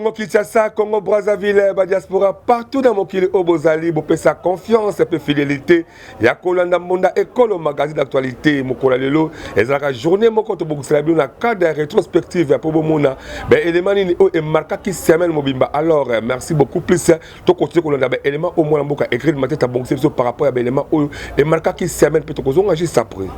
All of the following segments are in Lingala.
Congo Kinshasa, Congo Brazzaville, ba diaspora partout na mokili oyo bozali, bopesa confiance pe fidélité ya kolanda Mbonda Ekolo magazine d'actualité. Mokolo ya lelo ezalaka journée moko tobongisela bino na cadre ya rétrospective po bomona ba éléments nini oyo emarkaki semaine mobimba. Alors merci beaucoup plus, tokontinue kolanda ba éléments oyo mwana mboka Egrine Matete abongisi biso par rapport ya ba éléments oyo emarkaki semaine, mpe tokozonga juste après.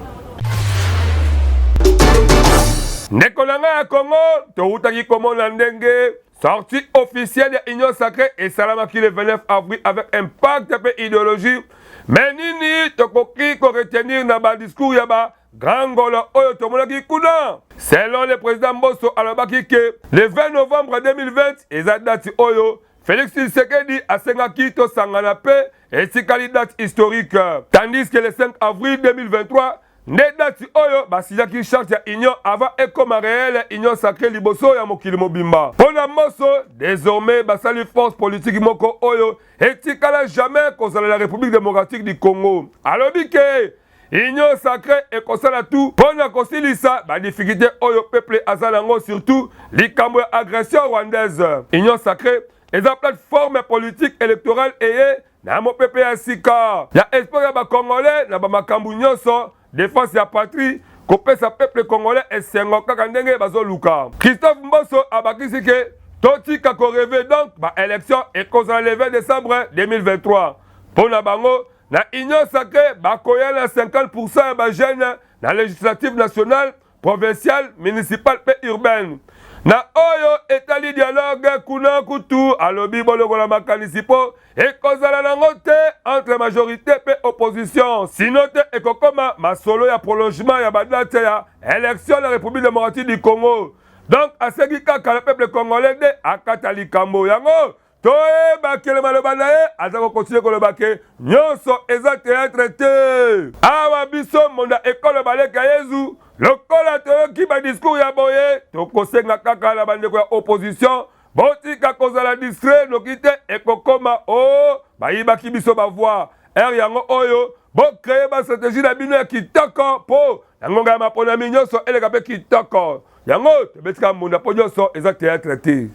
Ndeko na ngai ya Congo, towutaki komona ndenge sortie officielle ya Union Sacrée esalamaki le 29 avril avec impact mpe idéologie. Mais nini tokoki koretenir na badiscours ya ba grand ngolo oyo tomonaki kuna? Selon le président Mboso, alobaki ke le 20 novembre 2020 eza date oyo Félix Tshisekedi asengaki tosangana mpe etikali date historique, tandis que le 5 avril 2023 nde date oyo basinyaki charte ya union avant ekoma réelle Union Sacrée liboso ya mokili mobimba. Mpo na Mboso, désormais basali force politique moko oyo etikala jamais kozala la République démocratique du Congo. Alobi ke Union Sacrée ekosala tout mpo na kosilisa badifficulté oyo peuple aza nango, surtout likambo ya agression rwandaise. Union Sacrée eza plateforme politique électorale eye na mopepe ya sika ya espoir ya bacongolais na bamakambo nyonso, défense ya patrie, kopesa peuple congolais esengo kaka ndenge bazoluka. Christophe Mboso abakisi ke totika korêver, donc baélection ekozala le 20 décembre 2023. Mpo na bango na Union Sacrée, bakoya na 50 ya bajeune na législative nationale, provinciale, municipale mpe urbaine. Na oyo etali dialogue, kuna kutu alobi bolongola makanisi mpo ekozala nango te entre majorité mpe opposition, sino te ekokoma masolo ya prolongement ya badate ya élection na République démocratique du Congo. Donc asengi kaka na peuple congolais nde akata likambo yango. Toyebakele maloba na ye, aza kokontinue koloba ke nyonso eza théâtre te. Awa biso Monda Ekolo, baleka Yezu, lokola toyoki badiscours ya boye, tokosenga kaka na bandeko ya opposition botika kozala distrait, noki te ekokoma o oh, bayibaki biso bavoix. Ere yango oyo bocréer bastratégie na bino ya kitoko mpo na ngonga ya maponami nyonso eleka mpe kitoko. Yango tobetika mbunda mpo nyonso eza théâtre te.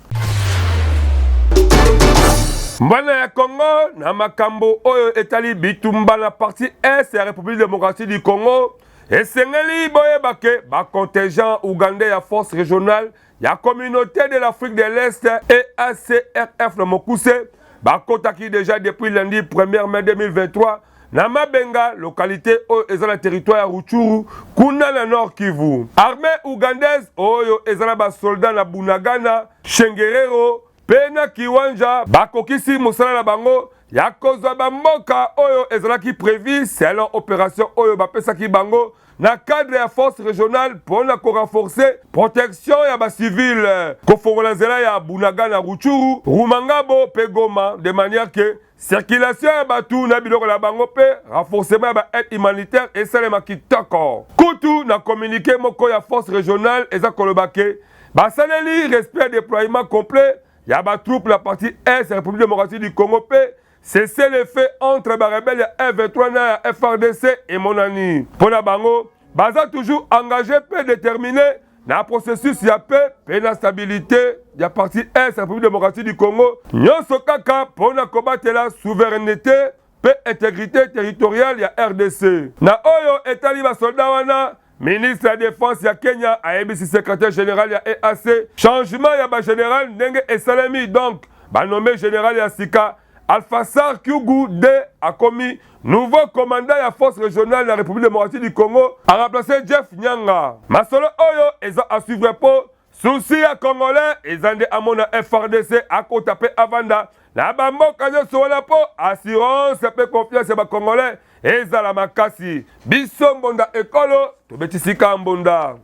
Mwana ya Congo, na makambo oyo etali bitumba na partie est ya République démocratique du Congo, esengeli boyeba ke bacontingent ougandais ya force régionale ya Communauté de l'Afrique de l'Est, EACRF na mokuse, bakotaki déjà depuis lundi 1er mai 2023 na Mabenga, localité oyo eza na territoire ya Rutshuru kuna na Nord Kivu. Armée ougandaise oyo eza na basoldat na Bunagana, Shengerero mpe na Kiwanja bakokisi mosala na bango ya kozwa bamboka oyo ezalaki prévu selon opération oyo bapesaki bango na cadre ya force régionale mpona korenforcer protection ya bacivile, kofongola nzela ya Bunagana, Rutshuru, Rumangabo mpe Goma de manière ke circulation ya bato na biloko na bango mpe renforcement ya baaide humanitaire esalema kitoko. Kutu na communiqué moko ya force régionale eza koloba ke basaleli respect ya déploiement complet ya batroupe na partie est ya République démocratique du Congo mpe cessez-le-feu entre barebelle ya M23 na ya FARDC emonani. Mpo na bango, baza toujours engagé mpe déterminé na processus ya paix mpe na stabilité ya partie est ya République démocratique du Congo, nyonso kaka mpo na kobatela souveraineté mpe intégrité territoriale ya RDC. Na oyo etali basoldat wana, ministre ya défense ya Kenya ayebisi secrétaire général ya EAC changement ya bagénéral ndenge esalemi. Donc banommer général ya sika Alphasar Kyugu d akomi nouveau commandant ya force régionale ya République démocratique du Congo, aremplacer Jeff Nyanga. Masolo oyo eza à suivre mpo souci ya congolais eza nde amona FARDC akota mpe avanda na bamboka nyonso wana mpo assurance mpe confiance ya bacongolais ezala makasi. Biso Mbonda Ekolo tobetisika mbonda.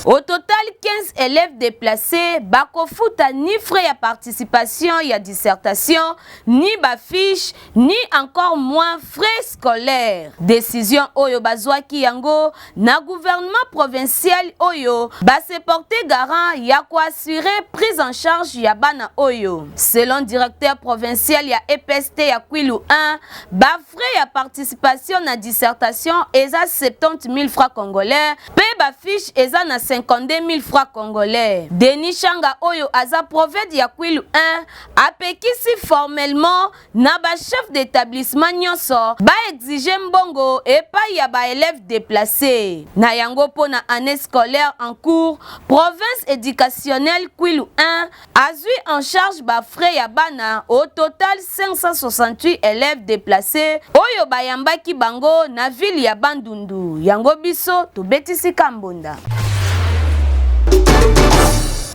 Au total, 15 élèves déplacés bakofuta ni frais ya participation ya dissertation, ni bafiche, ni encore moins frais scolaires. Décision oyo bazwaki yango na gouvernement provincial oyo base porter garant ya koassurer prise en charge ya bana oyo. Selon directeur provincial ya EPST ya Kwilu 1, bafrais ya participation na dissertation eza 70 000 francs congolais mpe bafiche eza na 50. 552 000 francs congolais. Denis Shanga oyo aza proved ya Kwilu 1 apekisi formellement na ba chefs d'établissement nyonso ba exiger mbongo epai ya ba élèves déplacés. Na yango, mpo na année scolaire en cours, province éducationnelle Kwilu 1 azwi en charge ba frais ya bana, au total 568 élèves déplacés oyo bayambaki bango na ville ya Bandundu. Yango biso tobetisi kambonda.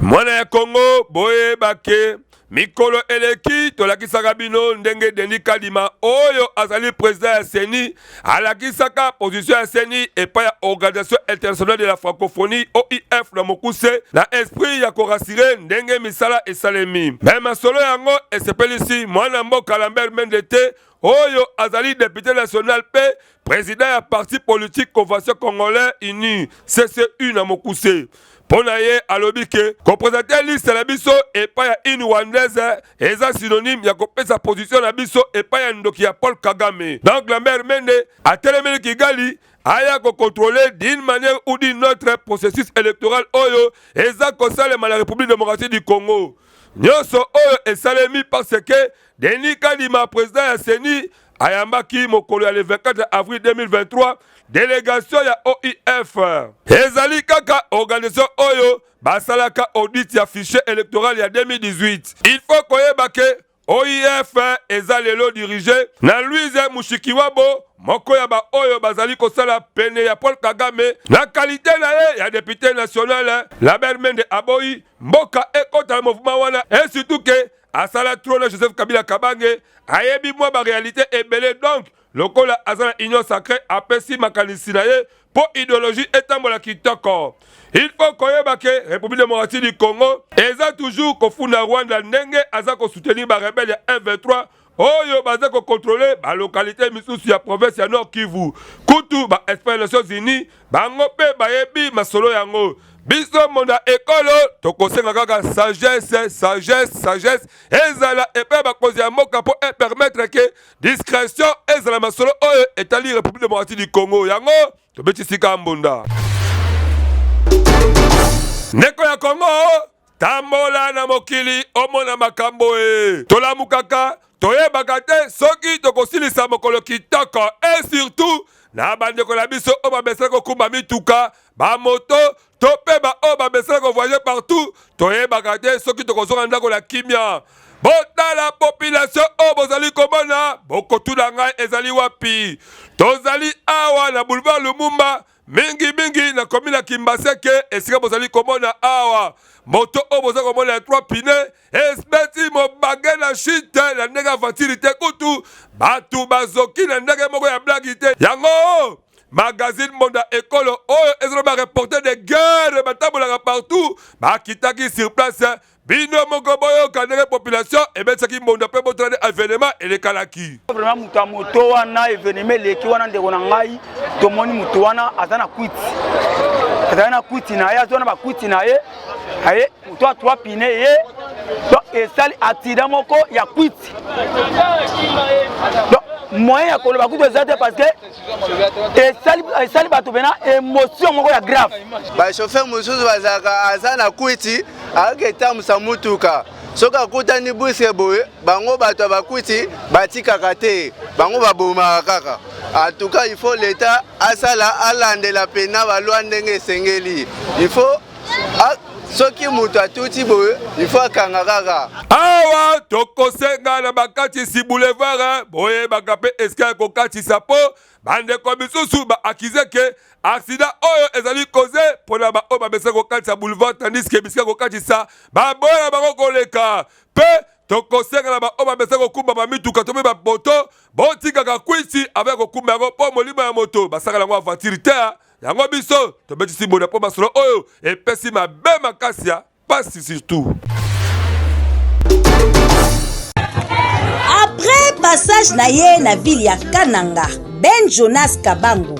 Mwana ya Kongo, boyebake mikolo eleki tolakisaka bino ndenge Denis Kadima oyo azali président ya CENI alakisaka position ya CENI epai ya Organisation internationale de la francophonie, OIF na mokuse, na esprit ya korassurer ndenge misala esalemi. Me masolo yango esepelisi mwana mboka Lambert Mende te, oyo azali député national mpe président ya parti politique Convention congolais unie, CCU na mokuse. Mpo na ye, alobi ke koprésenter liste na biso epai ya une rwandaise eza synonyme ya kopesa position na biso epai ya ndoki ya Paul Kagame. Donc Lambert Mende atelemeli Kigali aya kocontrôler d'une manière ou d'une autre processus électoral oyo eza kosalema na République démocratique du Congo. Nyonso oyo esalemi parce que Denis Kadima, président ya CENI, ayambaki mokolo ya le 24 avril 2023 délégation ya OIF. Ezali kaka organisation oyo basalaka audit ya fichier électoral ya 2018. Il faut koyeba ke OIF eza lelo dirigé na Louise Mushikiwabo, moko ya baoyo bazali kosala pene ya Paul Kagame na qualité na ye ya député national. Lambert Mende aboyi mboka ekota na mouvement wana, et surtout ke asala trop na Joseph Kabila Kabange, ayebi mwa baréalité ebele. Donc lokola aza na Union sacrée, apesi makanisi na ye mpo idéologie etambola kitoko. Il faut koyeba ke République démocratique du Congo eza toujours kofunda Rwanda ndenge aza kosoutenir barebelles ya 123 oyo baza kocontrôler balocalité misusu ya province ya Nord Kivu. Kutu baexperts ya Nations unies, bango mpe bayebi masolo yango. Biso monda ekolo tokosenga kaka sagesse, sagesse, sagesse ezala epai bakonzi ya mboka mpo epermettre ke discrétion ezala masolo oyo etali République démocratique du Congo. Yango tobeti sika mbunda. Ndeko ya Kongo, tambola na mokili, omona makambo e tolamukaka, toyebaka te soki tokosilisa mokolo kitoko. E surtout na bandeko na biso oyo bamesala kokumba mituka, bamoto to mpe baoyo bamesala kovoyager partout, toyebaka te soki tokozonga ndako na kimia. Botala population oyo bozali komona, bokotuna ngai ezali wapi. Tozali awa na boulevard Lumumba, mingimingi na komi na Kimbaseke. Esika bozali komona awa, moto oyo boza komona ya 3 pneus ebeti mobange na chute na ndenge aventure te. Kutu bato bazoki na ndenge moko ya blague te. Yango magazine Monda Ekolo oyo ezala bareporter de guerre batambolaka partout, bakitaki sur place. Bino moko boyoka ndenge population ebetisaki mbonda mpe botala nde événement elekalaki. Vraiment, moto ya moto wana, événement eleki wana. Ndeko na ngai, tomoni moto wana aza na kwiti, azali na kwiti na ye, aza wana bakwiti na ye. Aye moto ya trois pneus ye, donc esali accident moko ya kwiti. Donc moyen ya koloba kutu eza te, parce que esali bato pena émotion moko ya grave. Bachauffeur mosusu bazalaka, aza na kwiti, akoki etambusa mutuka, soki akutani brusque boye, bango bato ya bakwiti batikaka te, bango babomaka kaka. En tout cas, il faut l'État asala, alandela pena baloi ndenge esengeli. Il faut soki moto atuti boye, il faut akanga kaka. Awa tokosenga na bakatisi boulevard, boyebaka mpe esika ya kokatisa, mpo bandeko misusu baaccuser ke accident oyo ezali cause mpona baoyo bamesana kokatisa boulevard, tandis ke bisika kokatisa baboya na bango koleka. Mpe tokosenga na baoyo bamesana kokumba bamituka to mpe bamoto, botikaka kwiti avec kokumba yango, mpo molimo ya moto basaka yango aventure te. Yango biso tobetisi mbonda mpo masolo oyo epesi mabe makasi ya pasi surtout. Après passage na ye na ville ya Kananga, Ben Jonas Kabangu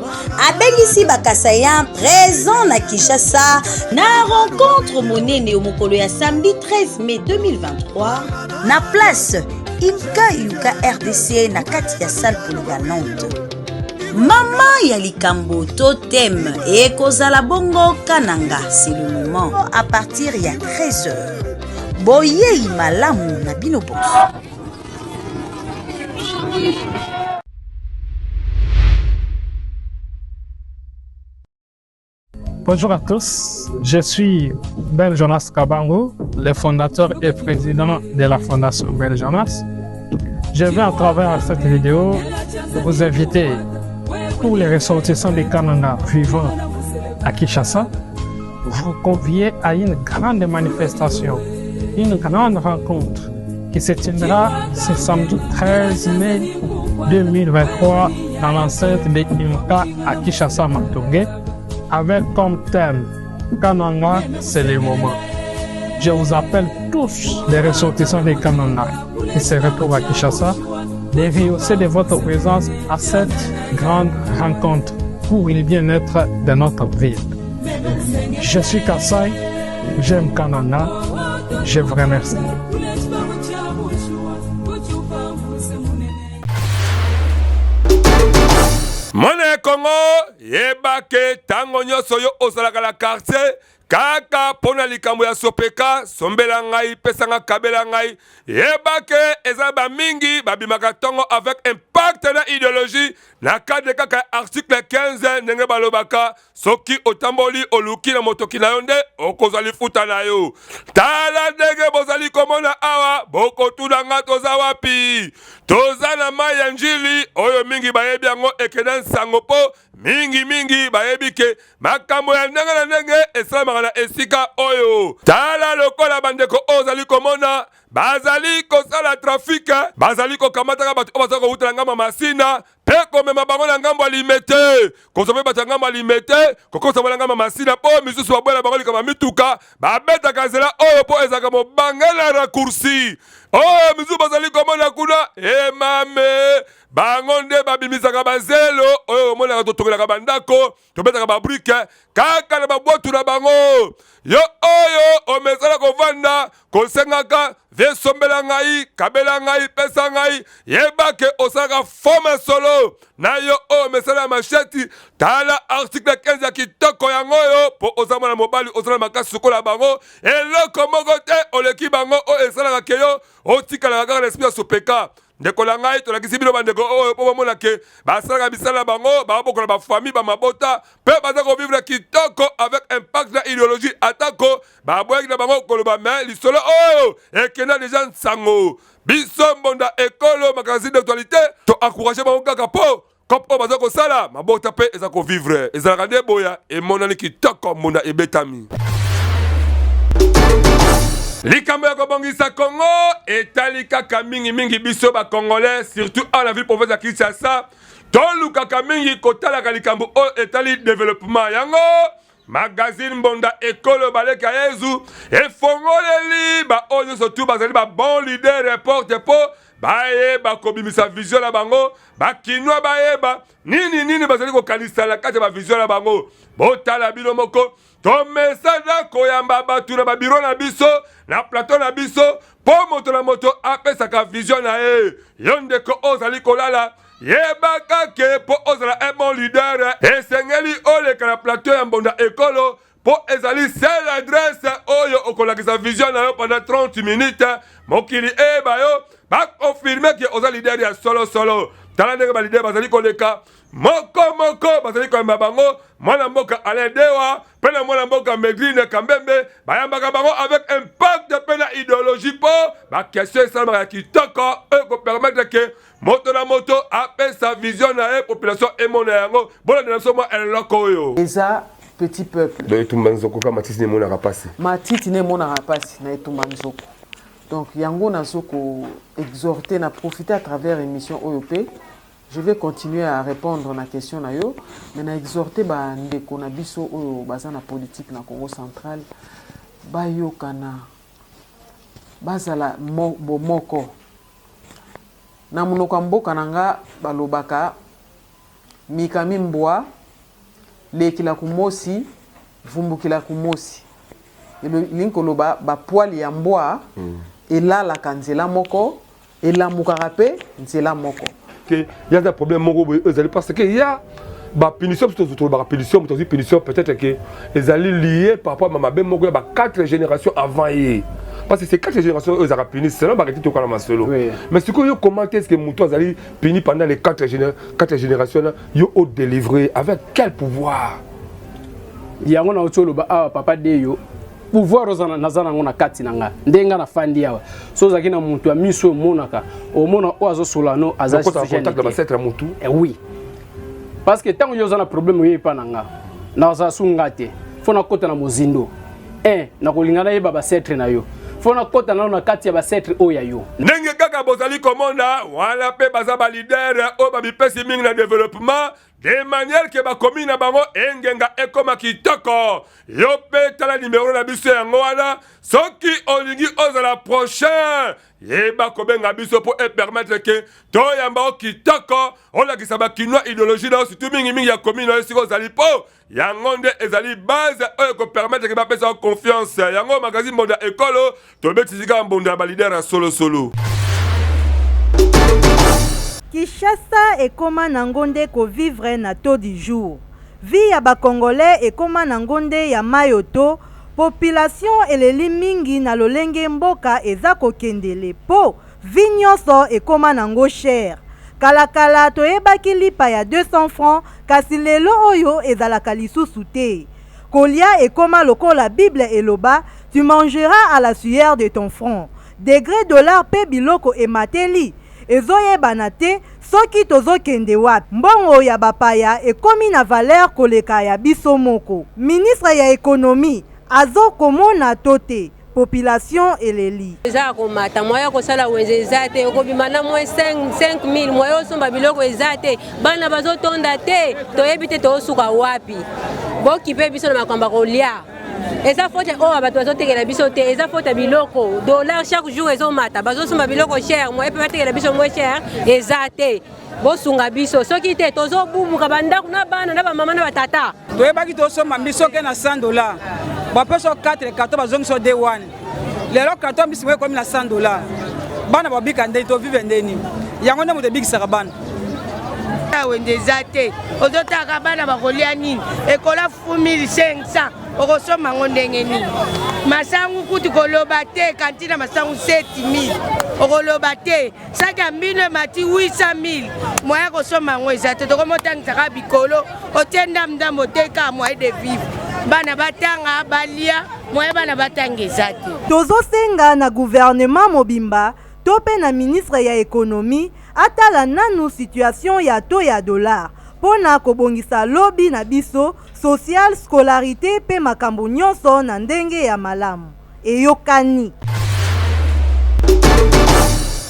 abengisi bakasaïens présent na Kinshasa na rencontre monene mokolo ya samedi 13 mai 2023 na place Inka Yuka RDC, na kati ya salle polyvalente. Mama ya likambo to thème ekozala bongo Kananga, c'est le moment à partir ya 13h. Boyei malamu na bino bonso. Bonjour à tous, je suis Ben Jonas Kabango, le fondateur et président de la Fondation Ben Jonas. Je vais à travers cette vidéo vous inviter tous les ressortissants du Canada vivant à Kinshasa, vous convier à une grande manifestation, une grande rencontre qui se tiendra ce samedi 13 mai 2023 dans l'enceinte de IMCA à Kinshasa Matonge avec comme thème Kananga, c'est le moment. Je vous appelle tous les ressortissants de Kananga qui se retrouvent à Kinshasa de rehausser de votre présence à cette grande rencontre pour le bien-être de notre ville. Je suis Kasai, j'aime Kananga, je vous remercie. Mwana ya Congo, yeba ke tango nyonso yo ozalaka na quartier kaka mpo na likambo ya sopeka, sombela ngai, pesa nga, kabela ngai, yeba ke eza bamingi babimaka ntongo avec impact na ideologie na cadre kaka ya article 15 ndenge balobaka soki otamboli oluki na motoki na yo nde okozwa lifuta na yo. Tala ndenge bozali komona awa, bokotuna nga toza wapi? Toza na mai ya Njili oyo mingi bayebi yango ekenda nsango mpo mingi mingi bayebi ke makambo ya ndenge na ndenge esalamaka na esika oyo. Tala lokola bandeko oyo ozali komona bazali kosala trafike, bazali kokamataka bato oyo bazali kowuta na ngambo ya Masina mpe komema bango na ngambo ya Limete, kozwa mpe bato ya ngambo ya Limete, kokosa bango na ngambo ya Masina, mpo misusu babwela bango likambo ya mituka, babetaka nzela oyo mpo ezalaka mobange na raccourci oyo misusu bazali komona kuna. Emame bango nde babimisaka bazelo oyo omonaka totongelaka bandako, tobetaka babrike kaka na babwatu na bango. Yo oyo omesana kovanda kosengaka vie, sombela ngai, kabela ngai, pesa ngai, yeba ke osalaka forme solo na yo oyo omesana ya masheti. Tala article 15 ya kitoko yango oyo, mpo oza mwana mobali, oza na makasi lokola bango, eloko moko te oleki bango oyo esalaka ke yo otikalaka kaka na esprit ya sopeka. Ndeko na ngai, tolakisi bino bandeko oyo mpo bomona ke basalaka misala na bango, babokola bafamille, bamabota mpe baza kovivre kitoko avec impact na ideologie, atako baboyaki na bango koloba me lisolo oyo ekenda deja nsango. Biso mbonda ekolo magazine d'actualité to encourage bango kaka mpo cop oyo baza kosala mabota mpe eza kovivre, ezalaka nde boya emonani kitoko, mbonda ebetami. Likambo ya kobongisa Congo etali kaka mingimingi biso ba Congolais, surtout awa na ville province ya Kinshasa, tolukaka mingi kotalaka likambo oyo etali developpement. Yango magazine Mbonda Ekolo Baleka Yezu efongoleli baoyo nyonso tu bazali ba bon leader porte mpo bayeba kobimisa vision na bango, bakinois bayeba nini nini bazali kokanisa na kati ya bavision na bango. Botala bino moko, tomesana koyamba bato na babiro na biso, na plateau na biso, mpo moto na moto apesaka vision na ye. Yo ndeko oyo ozali kolala, yebaka ke mpo ozala un bon leader, esengeli oleka na plateau ya Mbonda Ekolo, mpo ezali seule adresse oyo okolakisa vision na yo pendant 30 minutes, mokili eyeba yo, bakonfirme ke oza leader ya solosolo. Tala ndenge balider bazali koleka moko moko, bazali koyamba bango mwana mboka Alain Dewa mpe na mwana mboka Megrine Kambembe, bayambaka bango avec impact mpe na ideologie, mpo bakestion esalamaka ya kitoko oyo ekopermettre ke moto na moto apesa vision na ye, population emona yango. Bolandela biso mwa eloko oyo eza petit peuple. Donc etumba nzoko ka matiti ne emonaka pasi. Matiti ne emonaka pasi na etumba nzoko. Donc yango nazo ko exhorter, na profiter à travers émission oyo pe je vais continuer à répondre na question na yo, mais na exhorter ba ndeko na biso oyo baza na politique na Congo central bayokana, bazala bomoko. Na monoko ya mboka na nga balobaka mika mi mbwa lekila ku mosi vumbukila ku mosi, elingi koloba ba poils ya mbwa elalaka nzela moko, elamukaka pe nzela moko. ke ya aza problème moko boye ezali parce que ya bapunition biso tolobaka punition moto azwi punition peut-être ke ezali lié par rapport ma mabe moko ya ba quatre générations avant ye, parce que c'est quatre générations oyo ezalaka puni selon bareti tokala masolo. Mais sikoyo yo, comment est-ce que moto azali puni pendant les quatre générations na yo odélivrer avec quel pouvoir? Yango nauti oloba awa, papa Deyo, pouvoir oza naza nango na kati na nga. Ndenge nga nafandi awa, so ozalaki na moto ya miso omonaka, omona oyo azosola no aza contact na basetre ya motu. Eh oui, parce que ntango yo oza na problème, oye epa na nga, nazala su nga te, fo nakɔta na mozindo 1 nakolinga nayeba basetre na yo, fo nakɔta nano na kati ya basetre oyo ya yo. Ndenge kaka bozali komona wana mpe baza baleader oyo bamipesi mingi na développement de manière ke bakomi na bango engenga ekóma kitoko. Yo mpe tala nimero na biso yango wana. Soki olingi ozala prochain, yeba kobenga biso mpo epermettre ke toyamba o kitoko, olakisa bakinois idéologie na yo, surtout mingimingi ya commune na yo esika ozali, mpo yango nde ezali base oyo ekopermettre ke bapesa yo confiance. Yango magazine Mbonda Ekolo tobetisi kaka mbonda ya baleader ya solosolo. Kinshasa ekóma nango nde kovivre na taux du jour. Vie ya bacongolais ekóma nango nde ya mayoto. Population eleli mingi na lolenge mboka eza kokendele, mpo vie nyonso ekóma nango cher. Kalakala toyebaki lipa ya 200 francs, kasi lelo oyo ezalaka lisusu te. Kolia ekóma lokola Bible eloba: "Tu mangeras à la sueur de ton front." Degré dollar mpe biloko emateli, ezoyebana te soki tozokende wapi. Mbongo ya bapaya ekómi na valeur koleka ya biso moko. Ministre ya économie azokomona to te? Population eleli. Eza ya komata, moyen ya kosala wenze eza te. Okobima na moins 5000, moyen osomba biloko eza te. Bana bazotonda te, toyebi te tozosuka wapi. Bokipe biso na makambo ya kolia. Eza faute oyo bato bazotekela biso te, eza faute ya biloko. Dollar chaque jour ezomata, bazosomba biloko cher, moyen mpe batekela biso moins cher eza te. Bosunga biso, soki te tozobubuka bandako na bana na bamama na batata. Toyebaki tosomba mbisi oke na 100 $, bapesa 4 carton, bazongisa 2 1. Lelo carton mbisi moko ekomi na 100 $. Bana babika ndeni? Tovivre ndeni? Yango nde moto ebikisaka bana. Wenze eza te, ozotaka bana bakolia nini? Ekola fu 1500, okosomba yango ndenge nini? Masangu kutu koloba te, cantine masangu 7000, okoloba te. Saki ya mbino emati 800 000, moyen kosomba yango eza te. Tokomotangisaka bikolo, otie ndambu-ndambu, oteka, moyen de vivre, bana batanga, balia, moyen bana batanga eza te. Tozosenga na gouvernement mobimba to mpe na ministre ya économie atala nanu situation ya taux ya dollar mpo na kobongisa lobi na biso, social, scolarité mpe makambo nyonso na ndenge ya malamu. Eyokani.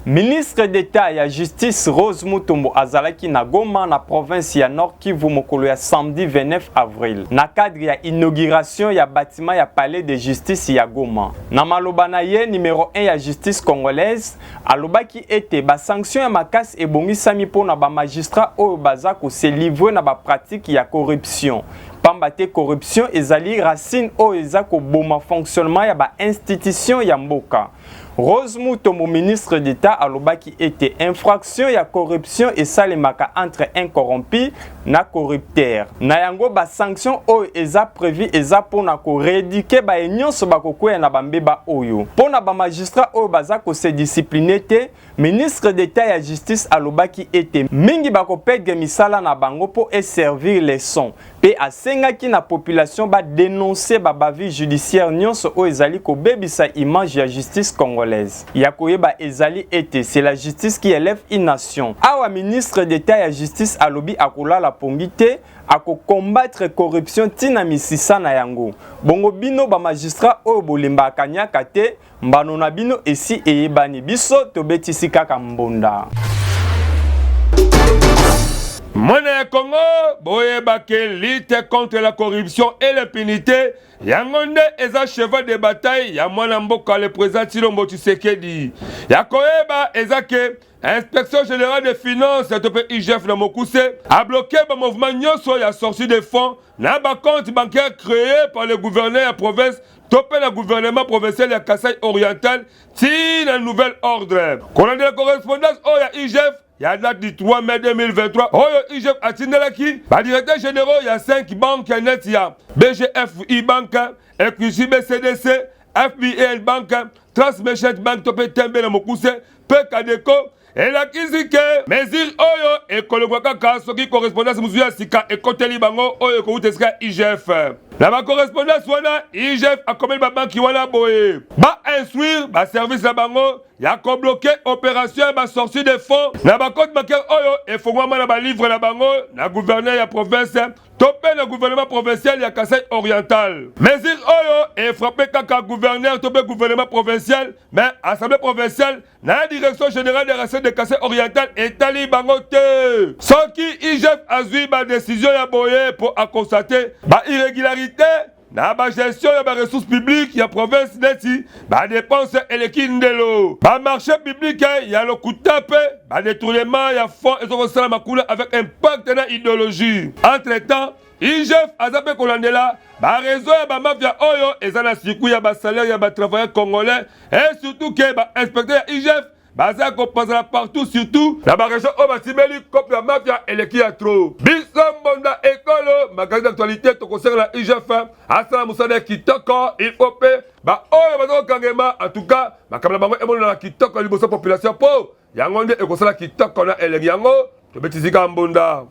Ministre d'État ya Justice Rose Mutombo azalaki na Goma, na province ya Nord Kivu, mokolo ya samedi 29 avril, na cadre ya inauguration ya bâtiment ya palais de justice ya Goma. Na maloba na ye, numéro 1 ya justice congolaise alobaki ete basanction ya makasi ebongisami mpona bamagistrat oyo baza kose livrer na bapratique ya corruption, pamba te corruption ezali racine oyo eza koboma fonctionnement ya bainstitution ya mboka. Rose Mutombo, ministre d'État, alobaki ete infraction ya corruption esalemaka entre un corrompu na corrupteur. Na yango, basanction oyo eza prévu eza mpona korééduquer baye nyonso bakokwea na bambeba oyo. Mpona bamagistrat oyo baza kose discipliner te, ministre d'État ya Justice alobaki ete mingi bakoperdre misala na bango mpo eservir leçon, mpe asengaki na population badénoncer babavure judiciaire nyonso oyo ezali kobebisa image ya justice congolaise. Ya koyeba ezali ete c'est la justice qui élève une nation. Awa ministre d'État ya Justice alobi akolala pongi te, akocombattre corruption ntina misisa na yango. Bongo bino bamagistrat oyo bolembaka nyaka te, mbano na bino esi eyebani. Biso tobetisi kaka mbonda. Mwana ya Congo, boyebake lutte contre la corruption et l'impunité, yango nde eza cheval de bataille ya mwana mboka, le président Tshilombo Tshisekedi. Ya koyeba eza ke Inspection générale des finances to mpe IGF na mokuse abloquer bamouvement nyonso ya sortie de fonds na bacompte bancaire créé par le gouverneur ya province to mpe na gouvernement provincial ya Kasai Oriental ti na nouvel ordre. Kolandela correspondance oyo ya IGF. ya date du 3 mai 2023 oyo IGF atindelaki ba directeurs généraux ya 5 banques neti ya BGFI Bank, Equity BCDC, FBL Bank, Transmerchant Bank to mpe Tembe na mokuse mpe Cadeco elakisi ke mesure oyo ekolongwa kaka soki correspondance mosusu ya sika ekoteli bango oyo ekowuta esika ya IGF. Na ba correspondance wana IGF akomeli babanki wana boye ba instruire ba service na bango ya kobloke operation ya ba sortie de fonds na ba compte bancaire oyo efongwama na ba livre na bango na gouverneur ya province to mpe na gouvernement provincial ya Kasai Oriental. Mesure oyo efrappe kaka gouverneur to mpe gouvernement provincial, mais assemblée provinciale na direction générale des recettes de Kasai Oriental etali bango te. Soki IGF azwi ba décision ya boye mpo akonstate ba irrégularité na ba gestion ya ba ressources publiques ya province neti ba dépenses eleki ndelo, ba marché public ya lokuta mpe ba détournement ya fonds ezokosalama kuna avec impact na idéologie. Entre temps, IGF aza mpe kolandela ba réseau ya ba mafia oyo eza na circuit ya ba salaire ya ba travailleurs congolais et surtout ke ba inspecteur ya IGF baza kopanzana partout, surtout na baregion oyo basimeli kope ya mafia eleki ya trop. Biso mbonda ekolo magazine d'actualité tokosengela IGF asala mosala ya kitoko. Il faut mpe baoyo baza kokangema, en tout cas makambo na bango emonanaka kitoko liboso population, mpo yango nde ekosala kitoko na elengi. Yango tobetisika mbonda.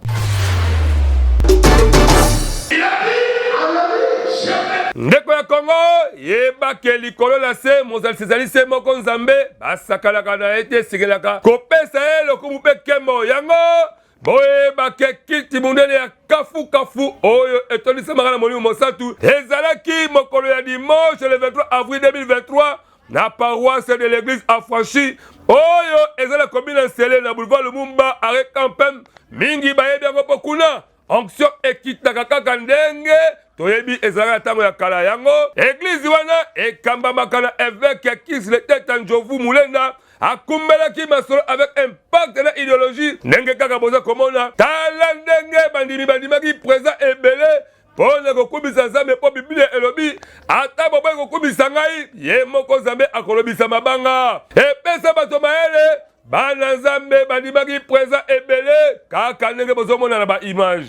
Ndeko ya Kongo, yeba ke likolo na se mozalisi ezali se moko Nzambe, basakalaka na ye te, esengelaka kopesa ye lokumu mpe nkembo. Yango boyeba ke kiti monene ya kafukafu oyo etondisamaka na Molimo Mosantu ezalaki mokolo ya dimanche le 23 avril 2023 na paroisse de l'Église Affranchie oyo eza na commune ya Nsele na boulevard Lumumba arrêt Campem. Mingi bayebi yango mpo kuna onction ekitaka kaka ndenge toyebi ezalaka na ntango ya kala. Yango eglize wana ekambamaka na évêque ya Kisle Teta Njovu Mulenda, akumbelaki masolo avec impact na idéologie ndenge kaka boza komona. Tala ndenge bandimi bandimaki présent ebele mpo na kokumisa Nzambe, mpo Biblia elobi ata boboyi kokumisa ngai, ye moko Nzambe akolobisa mabanga. Epesa bato mayele, bana Nzambe bandimaki présent ebele kaka ndenge bozomona na baimage.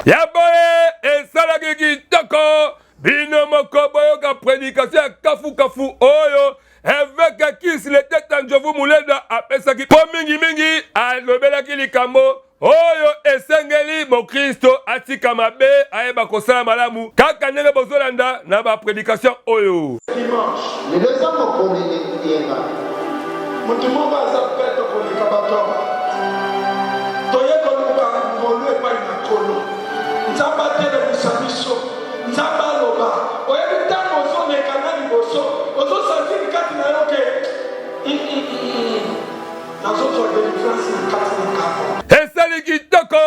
Ya boye esalaki kitoko. Bino moko boyoka prédication ya kafukafu oyo évêque Kis Leteta Njovu Mulenda apesaki, mpo mingimingi alobelaki likambo oyo esengeli mokristo atika mabe, ayeba kosala malamu, kaka ndenge bozolanda na baprédication oyo. Dimanche. Lelo eza mokolo eyenga. Moto moko aza peto koleka bato awa. Toye koluka ngolu epai na Nkolo. Nzambe atelemisa biso. Nzambe aloba. Oyebi ntango ozoleka na liboso, ozosentir kati na yo ke nazozwa delivrance na kati na ngambo. Esali kitoko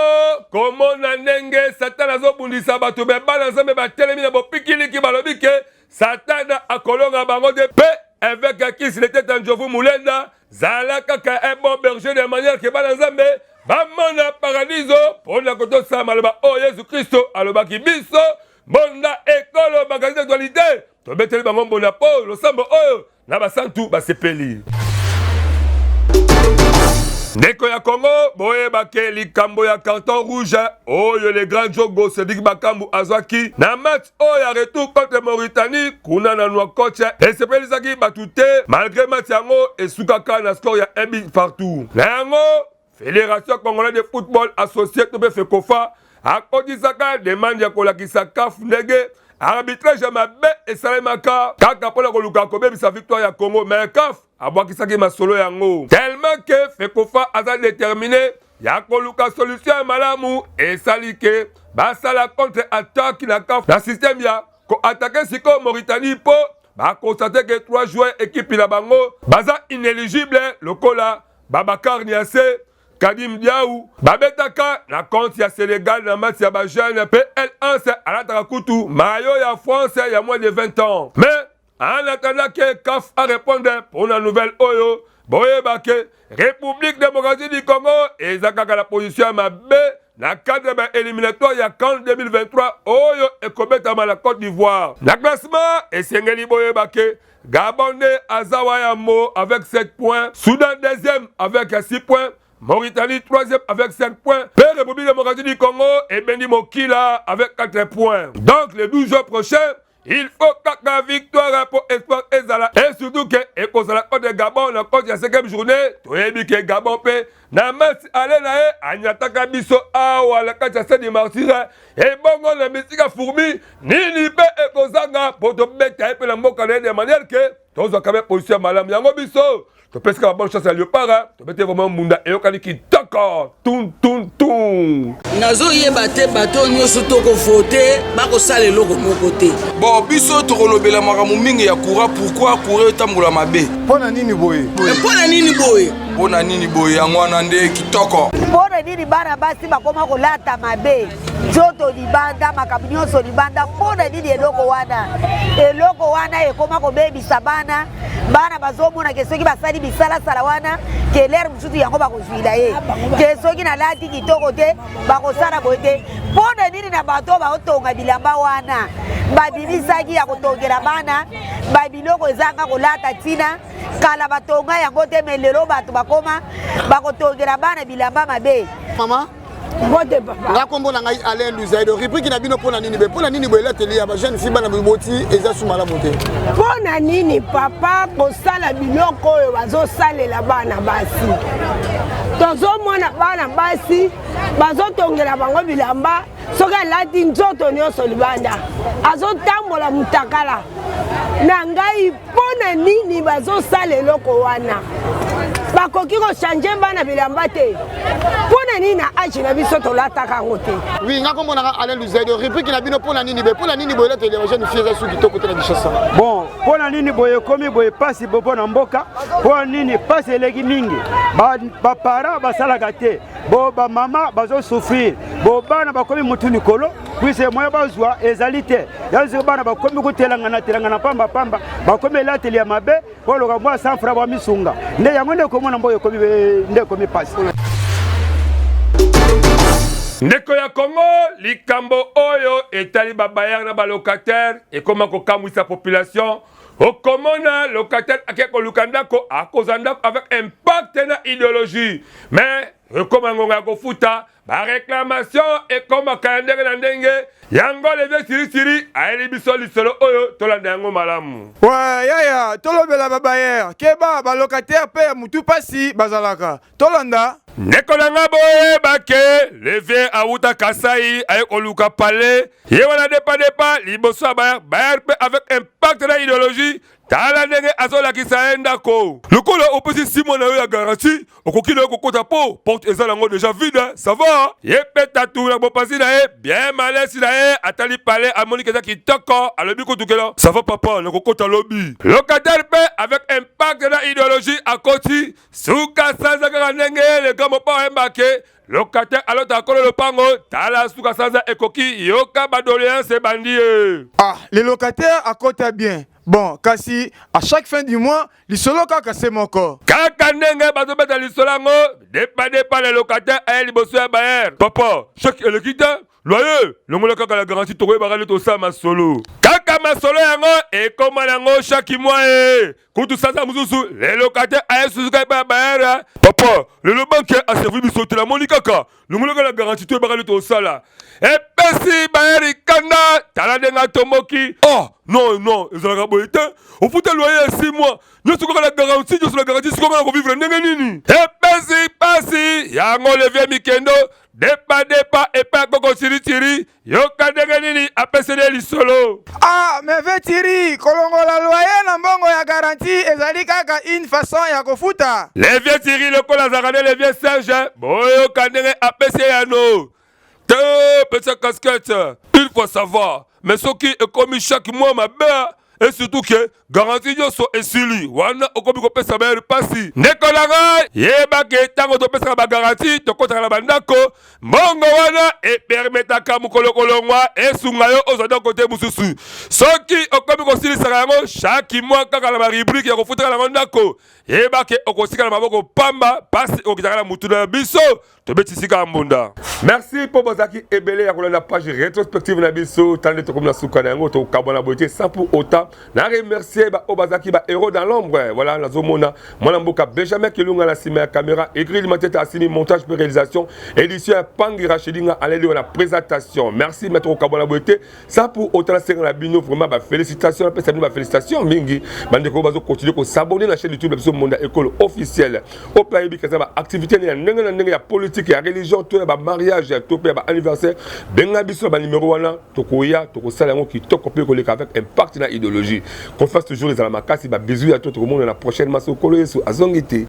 komona ndenge Satana azobundisa bato be bana Nzambe batelemi na bopikiliki, balobi ke Satana akolonga bango te. Mpe évêque ya Kisi Leteta Njovu Mulenda, zala kaka un bon berger de manière ke bana Nzambe bamona paradiso mpo na kotosa maloba oyo Yesu Kristo alobaki. Biso mbonda ekolo magazine d'actualité tobeteli bango mbonda mpo losambo oyo na basantu basepeli. Ndeko ya Congo, boyeba ke likambo ya carton rouge oyo le grand Jogo Cédric Bakambu azwaki na match oyo ya retour contre Mauritanie kuna na Nouakchott esepelisaki bato te, malgré match yango esukaka na score ya 1 but partout. Na yango Federation congolaise de football associé to mpe FECOFA akotisaka demande ya kolakisa CAF ndenge arbitrage ya mabe esalemaka kaka mpo na koluka kobebisa victoire ya Congo, mais CAF abwakisaki masolo yango tellement que FECOFA aza déterminé ya koluka solution ya malamu. Esali ke basala contre attaque na CAF na système ya koatake sikoyo Mauritanie, mpo bakonstate ke 3 joueurs ekipe na bango baza inéligible lokola Babacar Niasse, Kadim Diaw babetaka na compte ya Senegal na match ya ba jeunes, mpe El Anse alataka kutu maillot ya France ya moins de 20 ans. Mais En attendant que CAF a répondre pour la nouvelle oyo, boyeba que République démocratique du Congo eza kaka na position ya mabe na cadre ya ba éliminatoire ya CAN 2023 oyo ekobetama na Côte d'Ivoire. Na classement esengeli boyeba que Gabon nde aza wa yambo avec 7 points, Soudan deuxième avec 6 points, Mauritanie troisième avec 5 points, pe République démocratique du Congo ebendi mokila avec 4 points. Donc le 12 juin prochain, il faut kaka victoire mpo espoir ezala et surtout ke ekozala contre Gabon na compte ya cinquième journée. Toyebi ke Gabon mpe na match ale na ye anyataka biso awa na kati ya stade des Martyrs, ebongo na misika fourmi nini mpe ekozanga mpo tobeta ye mpe na mboka na ye de manière ke tozwaka mpe position ya malamu. Yango biso topesaka ba bonne chance ya Leopard, tobete vraiment mbunda eyokani kitoko tun tun tun. Nazoyeba te bato oyo nyonso tokovote bakosala eloko moko te. Bon, biso tokolobela makambo mingi ya courant. Pourquoi courant etambola mabe? Mpo na nini boye? Mpo na nini boye? Mpo na nini boye? Yango wana nde kitoko. Mpo na nini bana basi bakoma kolata mabe, nzoto libanda, makambo nyonso libanda? Mpo na nini eloko wana? Eloko wana ekoma kobebisa bana. Bana bazomona ke soki basali bisalasala wana, ke lere mosusu yango bakozwila ye, ke soki nalati kitoko te bakosala boye te. Mpo na nini na bato oyo baotonga bilamba wana babimisaki ya kotongela bana babiloko ezanga kolata ntina? Kala batonga yango te, me lelo bato bakoma bakotongela bana bilamba mabe. Mama. Mbote papa. Nga kombo na ngai Alain Luzaido. Rubrique na bino pona nini be? Pona nini boye elateli ya ba jeune fille bana boboti eza su malamu te? Pona nini papa kosala biloko oyo bazosalela bana basi? Tozomona bana basi bazotongela bango bilamba, soki alati nzoto nyonso libanda, azotambola mutakala. Na ngai, mpo na nini bazosala eloko wana? Bakoki kochange bana bilamba te? Mpo na nini na age na biso tolataka yango te? Oui, nga kombo na nga Alain Luzaido. Rubrique na bino pona nini be? Pona nini boye elateli ya ba jeune fille eza su kitoko te na Kinshasa? Bon, mpo na nini boye ekomi boye pasi mpo na mboka? Mpo na nini pasi eleki mingi? Bapara basalaka te, bo bamama bazosouffrir, bo bana bakomi mutu likolo puise moyen bazwa ezali te. Yango bana bakomi kotelangana telangana pamba pamba, bakomi elateli ya mabe mpo oloka mwa 100 francs bamisunga nde yango nde ekomona mboka ekomi nde ekomi pasi. Ndeko ya Congo, likambo oyo etali babayere na balocataire ekoma kokamwisa population. Okomona locataire ake koluka ndako, akozwa ndako avec impact na idéologie, mais ekoma ngonga ya kofuta, baréclamation ekomaka ya ndenge na ndenge. Yango levie sirisiri ayeli biso lisolo oyo, tolanda yango malamu. Wa yaya, tolobela babayere keba, balocataire mpe ya mutu pasi bazalaka. Tolanda. Ndeko na nga, boyeba ke levie awuta Kasai, aye koluka palais ye wana depadepa liboso ya bayer. Bayer mpe avec impact na idéologie, tala ndenge azolakisa ye ndako. Lokola opesi 6 mois na yo ya garantie, okoki na yo kokota mpo porte eza nango déjà vide, ça va. Ye mpe tatu na bopasi na ye bien malesi na ye, atali palais, amoni eza kitoko, alobi kutukela: "Ça va papa, nakokota lobi." Locataire mpe avec impact na idéologie akoti. Suka sanza, kaka ndenge leka mopa oyembake locataire alota akolo lopango, tala suka sanza ekoki, yoka badoléance ebandi ye. Ah, le locataire akota bien. Bon, kasi à chaque fin du mois, lisolo kaka se moko. Kaka ndenge bazobeta lisolo yango depadepa, le locataire aye liboso ya bayer: "Papa, chaque eleki te, loyer longola kaka la garantie, tokoyebaka nde tosala masolo." Kaka masolo yango ekóma nango chaque mois e kutu sanza mosusu, le locataire aye susu epai ya bayer: "Papa, lelo banque aservi biso te, namoni kaka longola kaka la garantie, toyebaka nde tosala." Epesi bayer kanda, tala ndenge atomboki: "Oh non non, ezalaka boye te, ofuta loyer ya 6 mois nyonso kaka la garantie, nyonso la garantie, sikoyo na kovivre ndenge nini?" Epesi pasi. Yango levie mikendo depadepa epai ya koko Siritiri, yoka ndenge nini apeseli ye lisolo. Ah, mais vetiri, kolongola loyer na mbongo ya garantie ezali kaka une façon ya kofuta. Levie Tiri lokola azalaka nde levie Serge, boyoka ndenge apesi ye yano te: "Pesa casquette, une fois ça va, mais soki ekomi chaque mois mabe." Et surtout que garantie nyonso esili wana okomi kopesa bayeri mpasi. Ndeko na ngai, yeba ke ntango topesaka bagarantie, tokotaka na bandako, mbongo wana epermetaka mokolo kolongwa esunga yo ozwa ndako te mosusu. Soki okomi kosilisaka yango chaque mois kaka na barubrike ya kofutaka yango ndako, yeba ke okotikala maboko pamba, mpasi ekokitaka na mutu na biso. Tobeti sika ya mbunda. Merci mpo bozalaki ebele ya kolanda page rétrospective na biso. Tala nde tokomi na suka na yango, tokabwana boye te sans pour autant na remercier ba oyo bazalaki ba héros dans l'ombre. Voilà, nazomona mwana mboka Benjamin Kilunga na nsima ya caméra, Egril Mateta asimi montage mpe réalisation, édition ya Pangi Rachidinga aleli na présentation. Merci, mais tokabwana boye te sans pour autant nasenga na bino vraiment ba félicitations, napesa bino ba félicitations mingi bandeko bazo continuer ko s'abonner na chaîne YouTube na biso Monda Ekolo officiel. Oyo mpe ayebi kaza ba activité ya ndenge na ndenge ya politique, ya religion to ya ba mariage to mpe ya ba anniversaire, benga biso na ba numéro wana, tokoya tokosala yango kitoko mpe koleka avec impact na idéologie. Confiance toujours ezala makasi. Ba bisous ya to, tokomona na prochainement soki Nkolo Yesu azongi te.